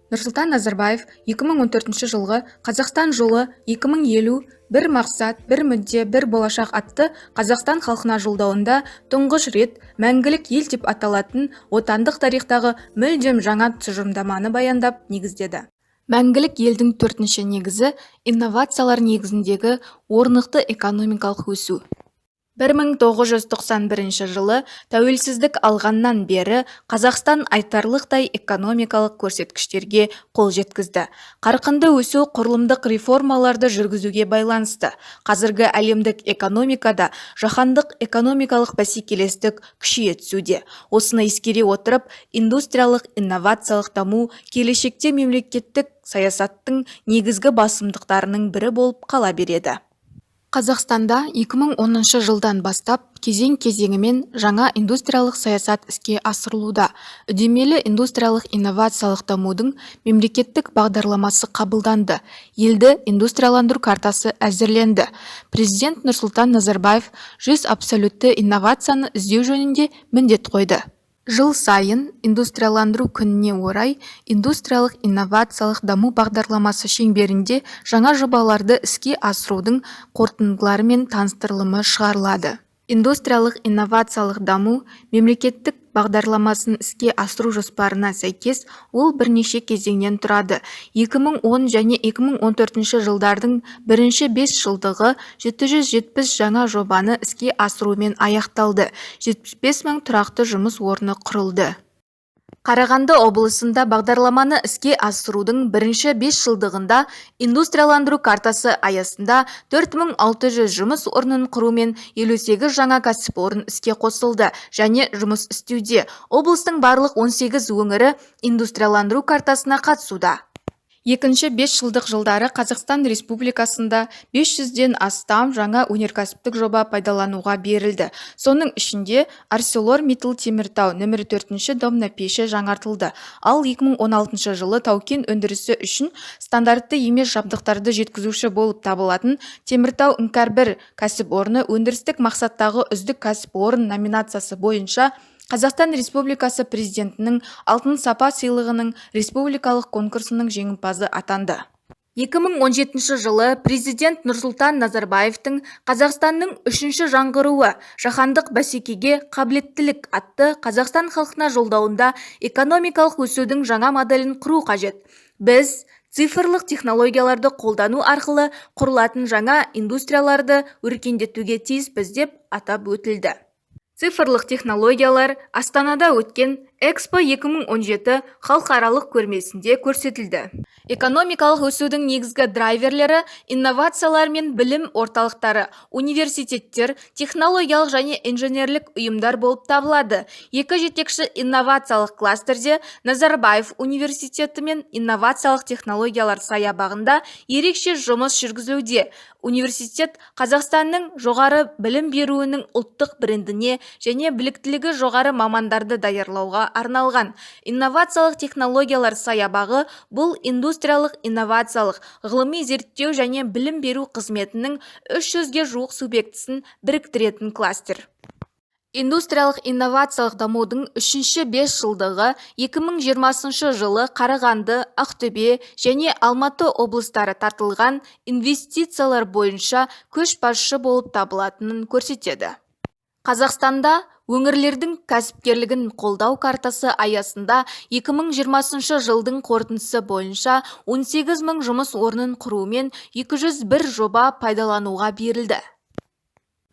Нұрсұлтан Назарбаев 2014 жылғы «Қазақстан жолы 2050: бір мақсат, бір мүдде, бір болашақ» атты Қазақстан халқына Жолдауында тұңғыш рет Мәңгілік Ел деп аталатын отандық тарихтағы мүлдем жаңа тұжырымдаманы баяндап, негіздеді. Мәңгілік Елдің төртінші негізі – инновациялар негізіндегі орнықты экономикалық өсу. 1991 жылы тәуелсіздік алғаннан бері Қазақстан айтарлықтай экономикалық көрсеткіштерге қол жеткізді. Қарқынды өсу құрылымдық реформаларды жүргізуге байланысты. Қазіргі әлемдік экономикада жаһандық экономикалық бәсекелестік күшейе түсуде. Осыны ескере отырып, индустриялық-инновациялық даму келешекте мемлекеттік саясаттың негізгі басымдықтарының бірі болып қала береді. Қазақстанда 2010 жылдан бастап кезең-кезеңімен жаңа индустриялық саясат іске асырылуда. Үдемелі индустриялық-инновациялық дамудың мемлекеттік бағдарламасы қабылданды, елді индустрияландыру картасы әзірленді. Президент Нұрсұлтан Назарбаев 100 абсолютті инновацияны іздеу жөнінде міндет қойды. Жыл сайын Индустрияландыру күніне орай Индустриялық-инновациялық даму бағдарламасы шеңберінде жаңа жобаларды іске асырудың қорытындылары мен таныстырылымы шығарылады. Индустриялық-инновациялық даму мемлекеттік бағдарламасын іске асыру жоспарына сәйкес, ол бірнеше кезеңнен тұрады. 2010 және 2014 жылдардың бірінші бес жылдығы 770 жаңа жобаны іске асырумен аяқталды, 75 мың тұрақты жұмыс орны құрылды. Қарағанды облысында бағдарламаны іске асырудың бірінші бес жылдығында индустрияландыру картасы аясында 4600 жұмыс орнын құрумен 58 жаңа кәсіпорын іске қосылды және жұмыс істеуде. Облыстың барлық 18 өңірі индустрияландыру картасына қатысуда. Екінші бес жылдық жылдары Қазақстан Республикасында 500-ден астам жаңа өнеркәсіптік жоба пайдалануға берілді. Соның ішінде ArcelorMittal Теміртау нөмірі төртінші домна пеші жаңартылды. Ал 2016 жылы тау-кен өндірісі үшін стандартты емес жабдықтарды жеткізуші болып табылатын Теміртау Іңкәр-1 кәсіпорны өндірістік мақсаттағы үздік кәсіпорын номинациясы бойынша Қазақстан Республикасы Президентінің «Алтын сапа» сыйлығының республикалық конкурсының жеңімпазы атанды. 2017 жылы Президент Нұрсұлтан Назарбаевтың «Қазақстанның үшінші жаңғыруы: жаһандық бәсекеге қабілеттілік» атты Қазақстан халқына Жолдауында экономикалық өсудің жаңа моделін құру қажет. Біз цифрлық технологияларды қолдану арқылы құрылатын жаңа индустрияларды өркендетуге тиіспіз деп атап өтілді. Цифрлық технологиялар Астанада өткен ЭКСПО 2017 халықаралық көрмесінде көрсетілді. Экономикалық өсудің негізгі драйверлері инновациялар мен білім орталықтары, университеттер, технологиялық және инженерлік ұйымдар болып табылады. Екі жетекші инновациялық кластерде, Назарбаев Университеті мен инновациялық технологиялар саябағында ерекше жұмыс жүргізілуде. Университет Қазақстанның жоғары білім беруінің ұлттық брендіне және біліктілігі жоғары мамандарды даярлауға арналған. Инновациялық технологиялар саябағы – бұл индустриялық-инновациялық, ғылыми-зерттеу және білім беру қызметінің 300-ге жуық субъектісін біріктіретін кластер. Индустриялық-инновациялық дамудың үшінші бес жылдығы 2020 жылы Қарағанды, Ақтөбе және Алматы облыстары тартылған инвестициялар бойынша көшбасшы болып табылатынын көрсетеді. Қазақстанда өңірлердің кәсіпкерлігін қолдау картасы аясында 2020 жылдың қорытындысы бойынша 18 мың жұмыс орнын құрумен 201 жоба пайдалануға берілді.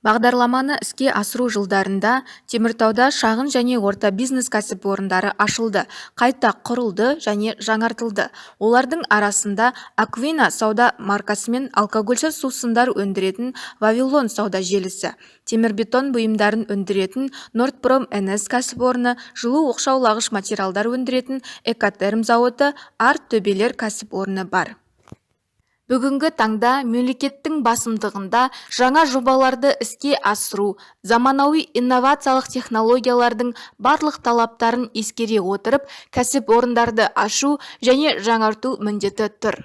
Бағдарламаны іске асыру жылдарында Теміртауда шағын және орта бизнес кәсіпорындары ашылды, қайта құрылды және жаңартылды. Олардың арасында «Аквина» сауда маркасымен алкогольсіз сусындар өндіретін «Вавилон» сауда желісі, темірбетон бұйымдарын өндіретін «Нордпром НС» кәсіпорны, жылу оқшаулағыш материалдар өндіретін «Экотерм» зауыты, «Арт төбелер» кәсіпорны бар. Бүгінгі таңда мемлекеттің басымдығында жаңа жобаларды іске асыру, заманауи инновациялық технологиялардың барлық талаптарын ескере отырып, кәсіпорындарды ашу және жаңарту міндеті тұр.